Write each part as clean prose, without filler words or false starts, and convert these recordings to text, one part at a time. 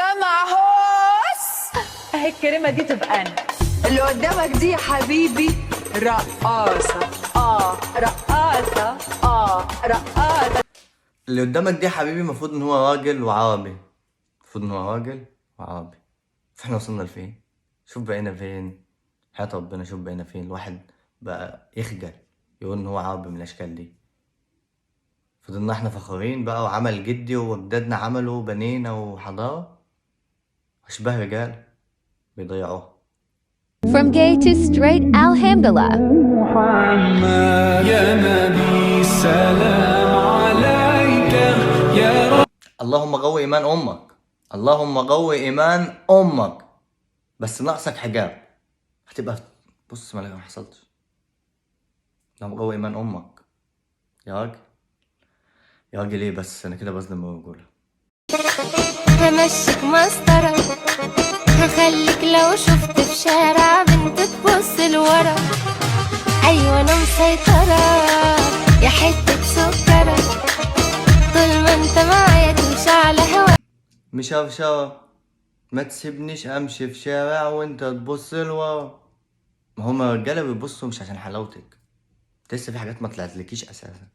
سمع هوس. اهي الكريمة دي تبقى انا. اللي قدامك دي يا حبيبي رقاصة، رقاصة، رقاصة. اللي قدامك دي يا حبيبي المفروض ان هو راجل وعربي، المفروض ان هو راجل وعربي. فاحنا وصلنا لفين؟ شوف بقينا فين، حياة ربنا شوف بقينا فين. الواحد بقى يخجل يقول ان هو عربي من الاشكال دي. فضلنا احنا فخورين بقى وعمل جدي واجدادنا عملوا بنينا وحضارة، اشباه رجال بيضيعوها. From gay to straight, Alhamdulillah. محمد يا نبي سلام عليك يا اللهم قوي ايمان امك، اللهم قوي ايمان امك، بس ناقصك حجاب. هتبقى بص ما حصلتش. اللهم قوي ايمان امك يا راجل، يا راجل ايه بس انا كده بظلم الرجوله. همشيك مسطرة، هخليك لو شفت في شارع بنت تبص لورا. أيوة أنا مسيطرة يا حتة سكرة، طول ما انت معايا تمشي على هوا. مشرشرة ما تسيبنيش امشي في شارع وانت تبص لورا. ما هما الرجاله بيبصوا مش عشان حلاوتك، لسه في حاجات ما طلعتلكيش اساسا.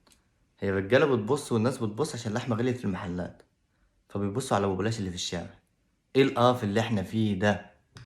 هي الرجاله بتبص والناس بتبص عشان اللحمه غليت في المحلات، فبيبصوا على بوبلاش اللي في الشارع. ايه القرف اللي احنا فيه ده؟